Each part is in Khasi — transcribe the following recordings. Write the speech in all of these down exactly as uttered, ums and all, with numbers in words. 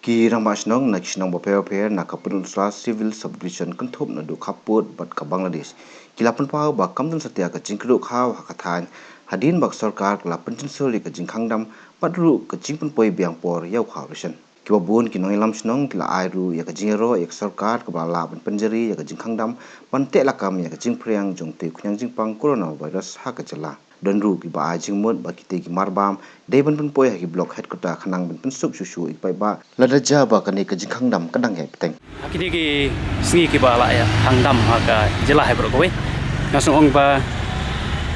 Ki rangbah shnong na ki shnong bapher bapher na ka Pynursla Civil Subdivision kynthup naduh khappud bad ka Bangladesh ki la pynpaw ba kam don satia ka jingkyrduh khaw ha ka thaiñ hadien ba ka sorkar ka la pynjynjar ïa ka jingkhang dam bad ruh ka jingpynpoi biang por ïa u khaw ration. Kiba bun ki nongïalam shnong ki la ai ruh ïa ka jingïaroh ïa ka sorkar kaba la lah ban pynjari ïa ka jingkhang dam ban teh lakam ïa ka jingphriang jong te khñiang jingpang coronavirus ha ka jylla. Don ruh kiba ai jingmut ba kitei ki marbam dei ban pynpoi ha ki block headquarter khnang ban pynsuk shuh shuh ïa ki paidbah lada jia ba kane ka jingkhang dam ka dang heh bteng. Ha kine ki sngi kiba la ïa khang dam ha ka jylla hi baroh kawei, nga sngew ong ba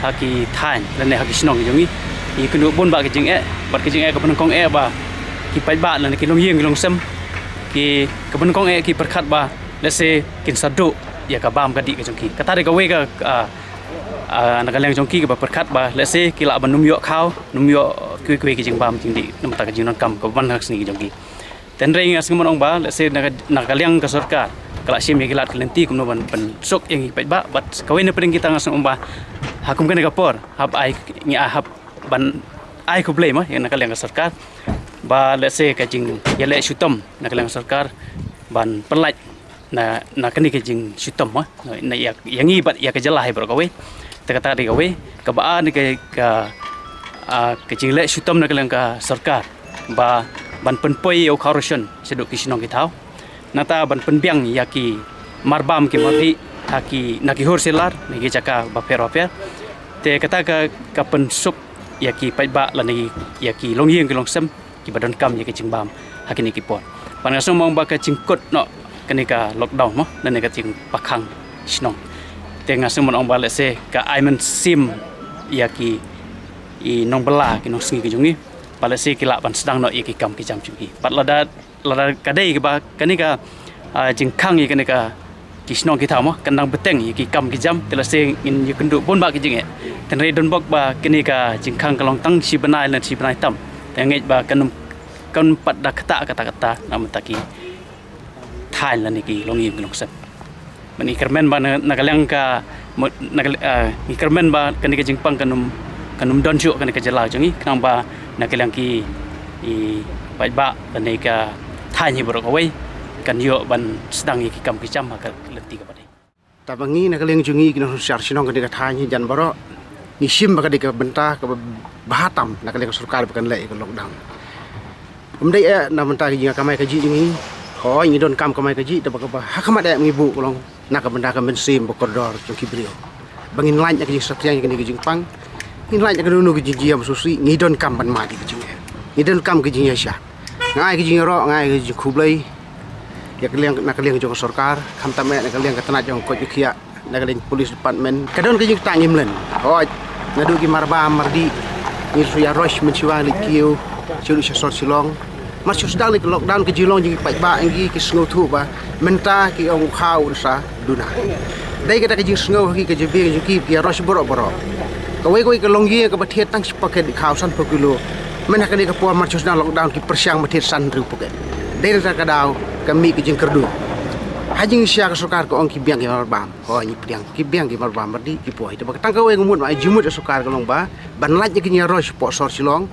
ha ki thaiñ lane ha ki shnong jong ngi, ngi kynduh bun ba ki jingeh, bad ki jingeh kaba nyngkong eh ba ki paidbah lane ki longïing ki longsem, ki kaba nyngkong eh ki pyrkhat ba lehse kin sa duh ïa ka bam ka dih ka jong ki. Kata dei kawei ka, ah, ah, na ka liang jong ki kaba pyrkhat ba lehse ki lah ban ym ïoh khaw, ym ïoh kiwei kiwei ki jingbam jingdih namar ka jingdonkam kaba man ha ka sngi jong ki. Hynrei nga sngew ong ba lehse na ka, na ka liang ka sorkar ka la shim ïa ki lad ki lynti kumno ban pynsuk ïa ngi paidbah, bad kawei na pdeng kita nga sngew ong ba ha kum kane ka por hap ai, ngi ai hap ban ai khublei mo ïa na ka liang ka sorkar ba lehse ka jingïaleh shitom na ka liang ka sorkar ban pynlait na, na kane ka jingshitom mo na ïa, ïa ngi bad ïa ka jylla hi baroh kawei. Te kata dei kawei, kaba ar ne ka, ka, ah, ka jingleh shitom na ka liang ka sorkar ba ban pynpoi ïa u khaw ration shaduh ki shnong ki thaw. Nangta ban pynbiang ïa ki marbam ki mardih ha ki, na ki hur silar na ki jaka bapher bapher. Te kata ka, ka pynsuk ïa ki paidbah lane ïa ki longïing ki longsem kiba donkam ïa ka jingbam ha kine ki por. Bad nga sngew ong ba ka jingkut noh kane ka lockdown mo lane ka jingpakhang shnong, te nga sngew ong ba lehse ka ai mynsiem ïa ki, i nongbylla ki nongsngi ki jong ngi ba lehse ki lah ban sdang noh ïa ki kam ki jam jong ki. Bad lada, lada ka dei ba kane ka, ah, jingkhang ïa kane ka ki shnong ki thaw mo kan dang bteng ïa ki kam ki jam, te lehse ngin ïakynduh bun ba ki jingeh. Hynrei don bok ba kane ka jingkhang ka long tang shi bnai lane shi bnai tam, te ngeit ba kan, kan pat da kata kata kata na mynta ki thaiñ lane ki longïing ki longsem. Ngi kyrmen ba na, na ka liang ka, mo-, na ka, ah, ngi kyrmen ba kane ka jingpang kan ym, kan ym don shuh kane ka jylla jong ngi, khnang ba na ka liang ki, i paidbah lane ka thaiñ hi baroh kawei kan ïoh ban sdang ïa ki kam ki jam ha ka lynti kaba dei. Te ba ngi na ka liang jong ngi ki nongshong shnong kane ka thaiñ hi jan baroh ngi shim ba ka dei ka bynta kaba bha tam na ka liang ka sorkar ba kan leh ïa ka lockdown. Ym dei eh na bynta ka jingkamai kajih jong ngi. Hooid ngi donkam kamai kajih, te ba kaba ha khmat eh ngi buh ka long na ka bynta ka mynsiem ba kordor jong ki briew. Ba ngin lait na ka jingsatia ïa kane ka jingpang, ngin lait na kano kano ka jingjia ba sngewsih, ngi donkam ban mad ïa ka jingeh, ngi donkam ka jingïaishah. Nga ai ka jingïaroh, nga ai ka jingkhublei ïa ka liang, na ka liang jong ka sorkar, khamtam eh na ka liang ka tnat jong ka koit ka khiah, na ka liang police department. Ka don ka jingktah ngim len. Hooid, naduh ki marbam mardih, ngi shu ïa rush mynshuwa leit kiew sha, sha sor Shillong. Mar shu sdang leit ka lockdown, ka jinglong jong ki paidbah ngi ki sngewthuh ba mynta ki ong u khaw un sa duna. Dei kata ka jingsngew ha ki, ka jingbiang jong ki, ki ïa rush baroh baroh. Kawei kawei ka longïing kaba thied tang shi paket khaw sanphew kilo, mynta kane ka por mar shu sdang lockdown ki pyrshang ba thied san hynriew paket. Dei na kata ka daw ka mih ka jingkyrduh. Ha jingshisha ka sorkar ka ong ki biang ki marbam. Hooid ngi pdiang, ki biang ki marbam mardih ki poi. Te ba tang kawei ka mut ba ai jingmut ïa ka sorkar ka long ba ban lait ïa ki jingïaroh shapoh sor Shillong.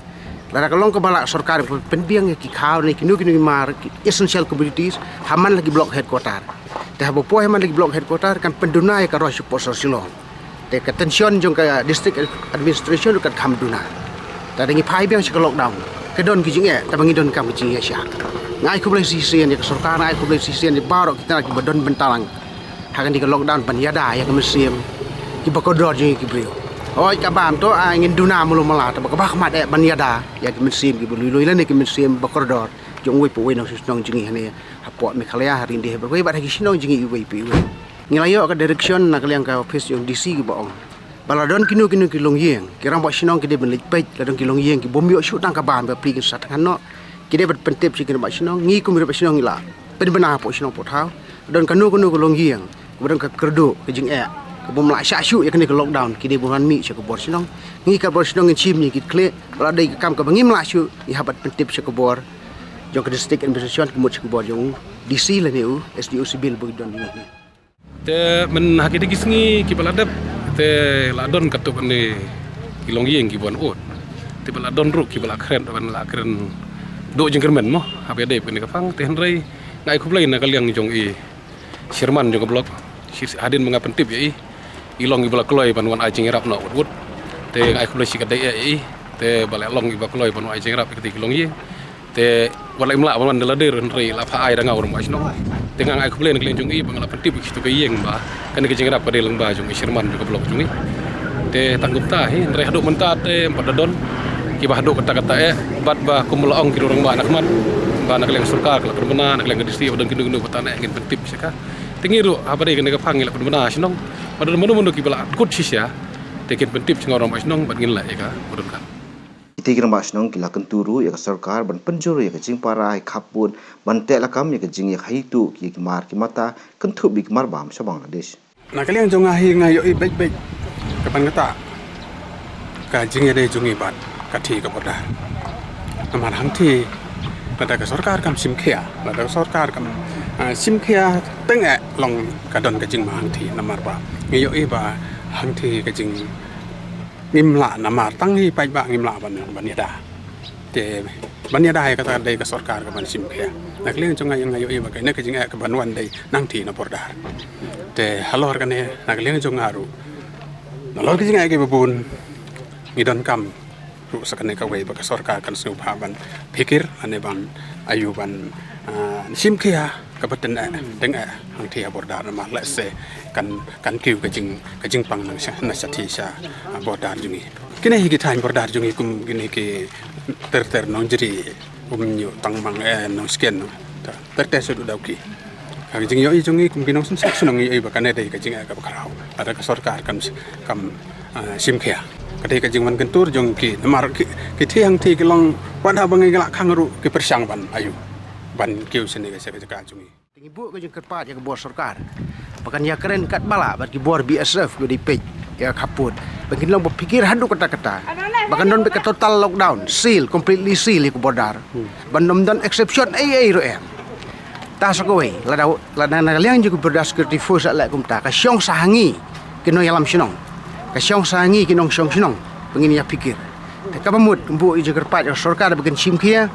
Lada ka long kaba lah sorkar ka pynbiang ïa ki khaw ne kino kino ki mar, ki essential commodities, ha man la ki block headquarter. Te haba poi ha man la ki block headquarter kan pynduna ïa ka roh shapoh sor Shillong. Te ka tension jong ka district administration ruh kan kham duna. Te lada ngi phai biang sha ka lockdown, ka don ki jingeh, te ba ngi donkam ka jingïaishah. Nga ai khublei shisien ïa ka sorkar, nga ai khublei shisien ïa baroh kita kiba don bynta lang ha kane ka lockdown ban ïada ïa ka mynsiem kiba kordor jong ki briew. Hooid ka bam to, ah, ngin duna mulu mala, te ba kaba khmat eh ban ïada ïa ka mynsiem kiba lui lui lane ka mynsiem ba kordor jong uwei pa uwei nongshong shnong jong ngi hangne hapoh Meghalaya, ha Ryndiah baroh kawei bad ha ki shnong jong ngi iwei pa iwei. Ngi la ïoh ka direction na ka liang ka office jong D C kiba ong ba la don kino kino ki longïing, ki rangbah shnong ki dei ban leit peit, la don ki longïing ki bym ïoh shuh tang ka bam ba pli kin sa thngan noh, ki dei ban pyntip sha ki rangbah shnong. Ngi kum ki rangbah shnong ngi la pynbna hapoh shnong hapoh thaw. Don kano kano ka longïing kaba don ka kyrduh ka jingeh, ka bym lah shah shuh ïa kane ka lockdown, ki dei ban wan mih sha ka bor shnong. Ngi ka bor shnong ngin shim ïa ki khlieh, ba la dei ka kam kaba ngim lah shuh ngi hap ban pyntip sha ka bor jong ka district administration, ka mut sha ka bor jong D C lane u S D O civil ba ki don jong ngi. Te mynta ha kine ki sngi kiba la dep, te la don katto katne ki longïing kiba wan ud. Te ba la don ruh kiba la kren, ban la kren Duh jingkyrmen mo, haba ïadei bad kane ka phang, te hynrei nga ai khublei na ka liang jong i chairman jong ka block, shi hadien ba nga pyntip ïa i, i long iba la kloi ban wan ai jingïarap noh wut wut. Te nga ai khublei shi katdei ïa i, te ba la long iba kloi ban wan ai jingïarap ïa katei ki longïing. Te wat la im lah ban wan da lade hynrei la phah ai da nga u rangbah shnong. Te nga ai khublei na ka liang jong i ba nga la pyntip ïa kito ki ïing ba kane ka jingïarap ka dei lyngba jong i chairman jong ka block jong i. Te tang kumta hi hynrei haduh mynta te ym pat da don kiba haduh katta katta eh, bad ba kum ba la ong ki rangbah na khmat ba na ka liang sorkar ka la pynbna, na ka liang ka D C ba don kino kino ba tan eh ngin pyntip sha ka. Te ngi ruh haba dei kane ka phang ngi la pynbna shnong ba don mano mano kiba la kut shisha te kin pyntip sha nga u rangbah shnong bad ngin leh ïa ka ba donkam. Kitei ki rangbah shnong ki la kyntu ruh ïa ka sorkar ban pynjur ïa ka jingpara ha i khappud ban teh lakam ïa ka jingïakhaii tuh ki ïa ki mar ki mata kynthup ïa ki mar bam sha Bangladesh. Na ka liang jong nga hi nga ïohi beit beit ka ban kata ka jingïadei jong i bad ka thie ka border. Namar hangthie lada ka sorkar kam shim khia, lada ka sorkar kam, ah, shim khia teng eh long ka don ka jingma hangthie, namar ba nga ïohi ba hangthie ka jing ngim lah, namar tang hi paidbah ngim lah ban, ban ïada. Te ban ïada ïa kata dei ka sorkar ka ban shim khia. Na ka liang jong nga ïa nga ïohi ba kane ka jingeh ka ban wan dei nangthie na border. Te halor kane na ka liang jong nga ruh, nalor ka jingeh kiba bun ngi donkam ruh sa kane kawei ba ka sorkar kan sngewbha ban phikir lane ban ïoh ban, ah, shim khia kaba teng eh, teng eh hangthie ha border, namar lehse kan, kan kiew ka jing, ka jingpang na sha, na shathie sha, ah, border jong ngi. Kine hi ki thaiñ border jong ngi kum kine ki ter ter Nongjri, Umñiuh, Tangmang, eh, Nongsken, ter ter sha Dawki. Ka jingïohi jong ngi kum ki nongsynshar shnong ngi ïohi ba kane dei ka jingeh kaba khraw lada ka sorkar kam, kam, ah, shim khia. Ka dei ka jingwan kyntur jong ki, namar ki, ki thie hangthie ki long wat haba ngi la khang ruh ki pyrshang ban ïoh ban kiew shane ka jaka jong ngi. Te ngi buh ka jingkyrpad ïa ka bor sorkar ba kan ïakren katba lah bad ki bor B S F kiba dei peit ïa ka khappud ba kin long ba phikir haduh katta katta ba kan don beit ka total lockdown, seal, completely seal ïa ka border. Ban ym don exception ei ei ruh em. Ta sa kawei, lada, lada na ka liang jong ka border security force leh kumta, ka shong sa ha ngi ki nongïalam shnong, ka shong sa ha ngi ki nongshong shnong ba ngin ïa phikir. Te kaba mut ngi buh ïa ka jingkyrpad ïa ka sorkar ba kan shim khia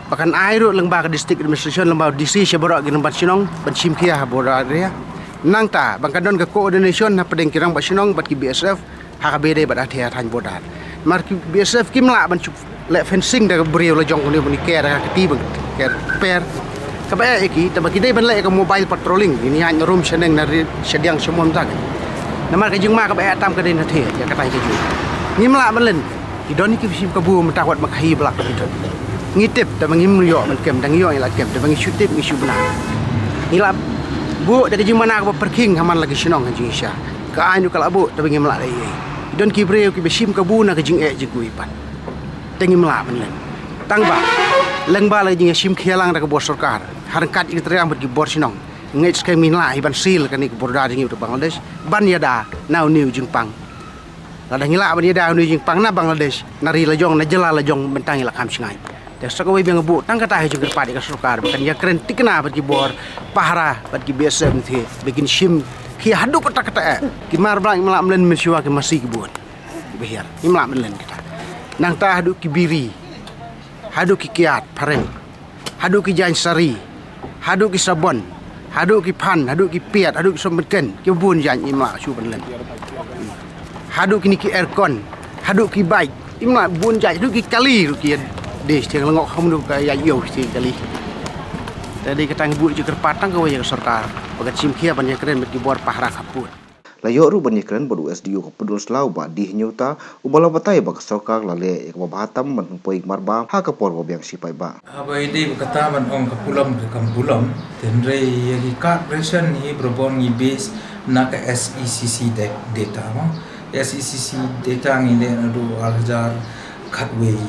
ba kan ai ruh lyngba ka district administration, lyngba D C sha baroh ki rangbah shnong ban shim khia ha border area. Nangta ba kan don ka coordination hapdeng ki rangbah shnong bad ki B S F ha kaba ïadei bad ha thaiñ border. Namar ki B S F kim lah ban shu leh fencing da ka briew la jong kane ban ker da ka kti ban ker per. Kaba eh ïa ki, te ba ki dei ban leh ïa ka mobile patrolling, kin ïaid na rum shaneng na ri shadiang shamon ta. Namar ka jingma kaba eh tam ka dei na thie ïa ka tai ka jong. Ngim lah ban len. Ki don ki shim kabu mynta wat ma ka hi blak ki don. Ngi tip te ba ngim ïoh ban kem, dang ïoh ngi la kem, te ba ngi shu tip ngi shu bna. Ngi la buh da ka jingmana kaba pyrkhing ha man la ki shnong ha jingshisha. Ka aiñ ruh ka la buh te ba ngim lah da ei ei. Ki don ki briew kiba shim kabu na ka jingeh jingkhuid pat. Te ngim lah ban len. Tang ba lyngba la ka jingshim khia lang da ka bor sorkar, ha ryngkat ïa ki trai bad ki bor shnong, ngeit skhem ngin lah hi ban seal kane ka border jong ngi bad Bangladesh ban ïada na une u jingpang. Lada ngi lah ban ïada une u jingpang na Bangladesh, na ri la jong, na jylla la jong, mynta ngi la kham shngaiñ. Te sa kawei ba nga buh tang kata hi jingkyrpad ïa ka sorkar ba kan ïakren thikna bad ki bor pahara bad ki B S F ne thie ba kin shim khia haduh katta katta eh. Ki mar blang ngim lah ban len mynshuwa ki masi ki bun. Ki ba hiar. Ngim lah ban len kita. Nangta haduh ki biri, haduh ki kiad phareng, haduh ki jaiñ sari, haduh ki sabon, haduh ki phan, haduh ki piat, haduh ki sopmynken, ki bun jaiñ ngim lah shuh ban len. Haduh kine ki aircon, haduh ki bike, ngim lah, bun jaiñ, haduh ki kali ruh ki ïa dei shteng la ngok kham ruh ka ïa ïew shteng kali. Te dei kata ngi buh jingkyrpad tang kawei ïa ka sorkar ba kan shim khia ban ïakren bad ki bor pahara khappud. La ïoh ruh ban ïakren bad u S D O ka Pynursla u Bah D Hynñiewta, uba la batai ba ka sorkar la leh ïa kaba bha tam ban pynpoi marbam ha ka por ba biang shi paidbah. Haba ïadei bad kata ban ong ka pulom te kam pulom, te hynrei ïa ki card ration hi barabor ngi base na ka S E C C da-, data mo. S E C C data ngi leh naduh ar hajar khatwei.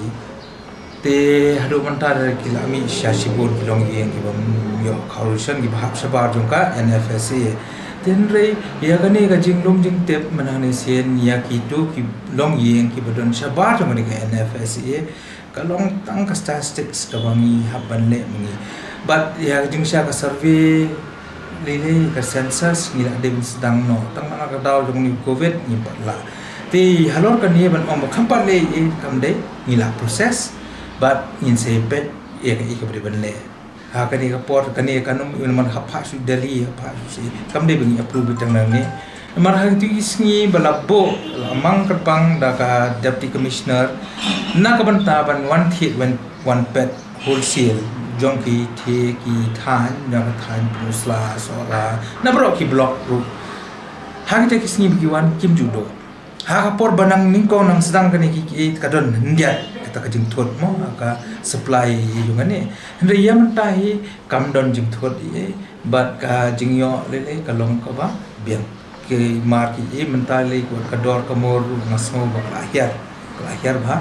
Te haduh mynta ki la mih sha shibun ki longïing kiba ym ïoh card ration kiba hap shabar jong ka N F S A. Te hynrei ïa kane ka jinglong jingtip mynta ne sien ïa kito ki longïing kiba don shabar jong kane ka N F S A. Ka long tang ka statistics kaba ngi hap ban leh ma ngi. Bad ïa ka jingshisha ka survey lei lei ka census ngi la dei ban sdang noh. Tang namar ka daw jong u covid ngim pat lah. Te halor kane ban ong ba kham pat leh ei ei kam dei, ngi la process. Bad ngin sa peit ïa kaei kaba dei ban leh. Ha kane ka por, kane ka num, ïa namar ha phah shu Delhi, ha phah shu seh, kam dei ba ngin approve tang nangne. Namar ha kito ki sngi ba la buh, la mang kyrpang da ka Deputy Commissioner na ka bynta ban wan thied, wan, wan peit wholesale jong ki, ki thaiñ, jong ka thaiñ Pynursla, Sohra, na baroh ki block ruh. Ha kita ki sngi ba ki wan, kim ju duh. Ha ka por ba nang nyngkong nang sdang kane ki, ki, ka don khyndiat kata ka jingthut mo, ka supply ïa u ngane. Hynrei ïa mynta hi kam don jingthut ei, bad ka jingïoh lei lei ka long kaba biang. Ki mar ki ei mynta lei ka dor ka mur ruh nga sngew ba ka la hiar, ka la hiar bha.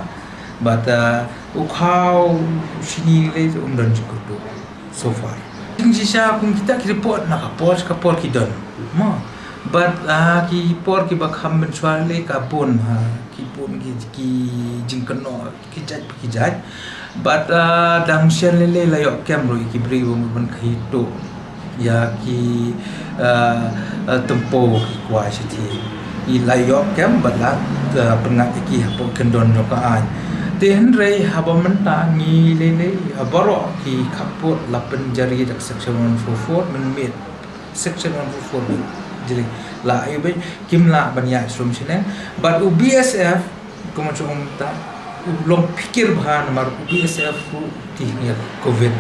Bad, ah, u khaw shini lei um don jingkyrduh so far. Jingshisha kum kita ki report na ka por ka por ki don mo. Bad, ah, ki por kiba kham mynshuwa lei ka bun ha, ki bun ki, ki jingkynnoh ki jait ki jait. Bad, ah, dang shen lei lei la ïoh kem ruh ïa ki briew ba mut ban khaïi tuh ïa ki, ah, ah, tympew ki kwai shathie. I la ïoh kem bad la, ah, pynngat ïa ki hapoh kyndon jong ka aiñ. Te hynrei haba mynta ngi lei lei ha baroh ki khappud la pynjari da ka section one four four mynmiet. Section one four four mynmiet. Jylliew la ïa ba kim lah ban ïaid shlur shaneng. Bad u B S F kumba jong mynta u long phikir bha namar u B S F ruh u tih ïa ka covid.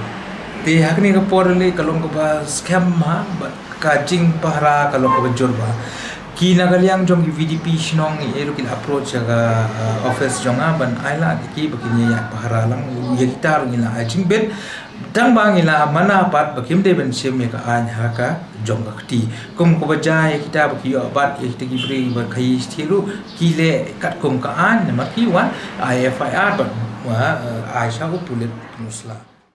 Te ha kane ka por lei ka long kaba skhem bha bad ka jingpahara ka long kaba jur bha. Ki na ka liang jong ki V D P shnong ngi ïa ruh ki la approach ïa ka, uh, office jong nga ban ai lad ïa ki ba kin ïa pahara lang ïa kita ruh ngi la ai jingbit. Tang ba ngi la mana pat ba kim dei ban shim ïa ka aiñ ha ka jong ka kti. Kum kaba jia ïa kita ba ki ïoh bat ïa kita ki briew ba khaïi shathie ruh ki leh katkum ka aiñ namar ki wan ai F I R bad, uh, ai sha u pulit Pynursla.